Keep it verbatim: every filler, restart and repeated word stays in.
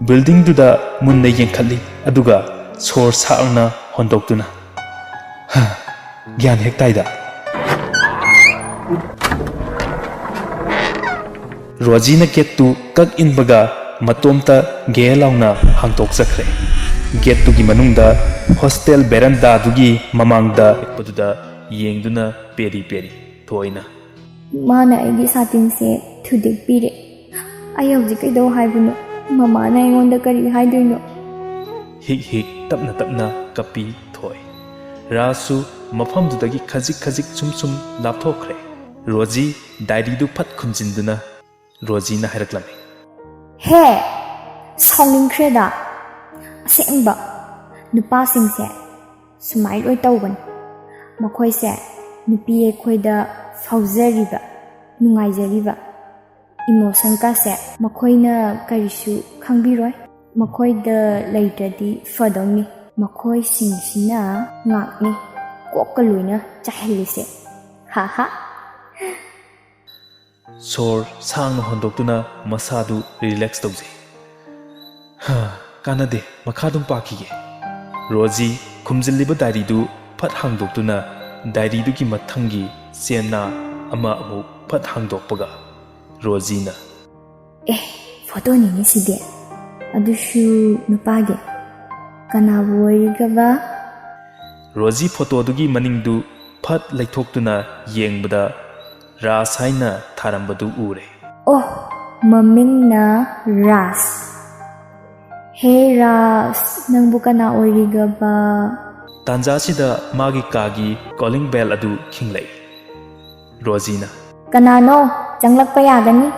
ꯕꯤꯜꯗꯤꯡꯗꯨꯗ ꯃꯨꯟꯅ ꯌꯦꯡꯈꯠꯂꯤ, ꯑꯗꯨꯒ ꯁꯣꯔ ꯁꯥꯡꯅ ꯍꯣꯟꯗꯣꯛꯇꯨꯅ, "ꯍ, ꯒ꯭ꯌꯥꯟ ꯍꯦꯛ ꯇꯥꯏꯗ!" ꯔꯣꯖꯤꯅ ꯒꯦꯠꯇꯨ ꯀꯛ ꯏꯟꯕꯒ ꯃꯇꯣꯝꯇ ꯒꯦ ꯂꯥꯎꯅ ꯍꯥꯡꯗꯣꯛꯆꯈ꯭ꯔꯦ꯫ ꯒꯦꯠꯇꯨꯒꯤ ꯃꯅꯨꯡꯗ ꯍꯣꯁꯇꯦꯜ ꯕꯦꯔꯟꯗꯥꯗꯨꯒꯤ ꯃꯃꯥꯡꯗ ꯂꯦꯞꯄꯗꯨꯗ ꯌꯦꯡꯗꯨꯅ ꯄꯦꯔꯤ ꯄꯦꯔꯤ ꯊꯣꯏꯅ, "ꯃꯥꯅ ꯑꯩꯒꯤ ꯁꯥꯇꯤꯟꯁꯦ ꯊꯨꯗꯦꯛꯄꯤꯔꯦ꯫ ꯑꯩ ꯍꯧꯖꯤꯛ ꯀꯩꯗꯧ ꯍꯥꯏꯕꯅꯣ? ꯃꯃꯥꯅ ꯑꯩꯉꯣꯟꯗ ꯀꯔꯤ ꯍꯥꯏꯗꯣꯏꯅꯣ?" ꯍꯤꯛ ꯍꯤꯛ ꯇꯞꯅ ꯇꯞꯅ ꯀꯞꯄꯤ ꯊꯣꯏ꯫ ꯔꯥꯖꯁꯨ ꯃꯐꯝꯗꯨꯗꯒꯤ ꯈꯖꯤꯛ ꯈꯖꯤꯛ ꯁꯨꯝ ꯁꯨꯝ ꯂꯥꯞꯊꯣꯛꯈ꯭ꯔꯦ꯫ ꯔꯣꯖꯤ ꯗꯥꯏꯔꯤꯗꯨ ꯐꯠ ꯈꯨꯝꯖꯤꯟꯗꯨꯅ ꯔꯣꯖꯤꯅ ꯍꯥꯏꯔꯛꯂꯝꯃꯤ꯫ "ꯍꯦ! ꯁꯥꯎꯅꯤꯡꯈ꯭ꯔꯦꯗ꯫ ꯑꯁꯦꯡꯕ, ꯅꯨꯄꯥꯁꯤꯡꯁꯦ ꯁꯨꯃꯥꯏ ꯂꯣꯏ ꯇꯧꯕꯅꯤ꯫ ꯃꯈꯣꯏꯁꯦ ꯅꯨꯄꯤ ꯑꯩꯈꯣꯏꯗ ꯐꯥꯎꯖꯔꯤꯕ, ꯅꯨꯡꯉꯥꯏꯖꯔꯤꯕ ꯏꯃꯣꯁꯟꯀꯥꯁꯦ ꯃꯈꯣꯏꯅ ꯀꯔꯤꯁꯨ ꯈꯪꯕꯤꯔꯣꯏ꯫ ꯃꯈꯣꯏꯗ ꯂꯩꯇ꯭ꯔꯗꯤ ꯐꯗꯧꯅꯤ꯫ ꯃꯈꯣꯏꯁꯤꯡꯁꯤꯅ ꯉꯥꯛꯅꯤ ꯀꯣꯛꯀ ꯂꯣꯏꯅ ꯆꯥꯏꯍꯜꯂꯤꯁꯦ꯫ ꯍꯥ ꯍꯥ!" ꯁꯣꯔ ꯁꯥꯡꯅ ꯍꯣꯟꯗꯣꯛꯇꯨꯅ ꯃꯁꯥꯗꯨ ꯔꯤꯂꯦꯛꯁ ꯇꯧꯖꯩ꯫ "ꯍꯥ, ꯀꯥꯟꯅꯗꯦ, ꯃꯈꯥ ꯑꯗꯨꯝ ꯄꯥꯈꯤꯒꯦ꯫" ꯔꯣꯖꯤ ꯈꯨꯝꯖꯤꯜꯂꯤꯕ ꯗꯥꯏꯔꯤꯗꯨ ꯐꯠ ꯍꯥꯡꯗꯣꯛꯇꯨꯅ ꯗꯥꯏꯔꯤꯗꯨꯒꯤ ꯃꯊꯪꯒꯤ ꯆꯦꯅꯥ ꯑꯃ ꯑꯃꯨꯛ ꯐꯠ ꯍꯥꯡꯗꯣꯛꯄꯒ ꯔꯣꯖꯤꯅ, "ꯑꯦ, ꯐꯣꯇꯣꯅꯤꯅꯦ ꯁꯤꯗꯤ꯫ ꯑꯗꯨꯁꯨ ꯅꯨꯄꯥꯒꯤ꯫ ꯀꯅꯥꯕꯨ ꯑꯣꯏꯔꯤꯒꯕ?" ꯔꯣꯖꯤ ꯐꯣꯇꯣꯗꯨꯒꯤ ꯃꯅꯤꯡꯗꯨ ꯐꯠ ꯂꯩꯊꯣꯛꯇꯨꯅ ꯌꯦꯡꯕꯗ ꯔꯥꯖ ꯍꯥꯏꯅ ꯊꯥꯔꯝꯕꯗꯨ ꯎꯔꯦ꯫ "ꯑꯣ, ꯃꯃꯤꯡꯅ ꯔꯥꯖ꯫ ꯍꯦ ꯔꯥꯖ, ꯅꯪꯕꯨ ꯀꯅꯥ ꯑꯣꯏꯔꯤꯒꯕ?" ꯇꯥꯟꯖꯥꯁꯤꯗ ꯃꯥꯒꯤ ꯀꯥꯒꯤ ꯀꯣꯂꯤꯡ ꯕꯦꯜ ꯑꯗꯨ ꯈꯤꯡꯂꯛꯏ꯫ ꯔꯣꯖꯤꯅ, "ꯀꯅꯥꯅꯣ? ꯆꯪꯂꯛꯄ ꯌꯥꯒꯅꯤ꯫"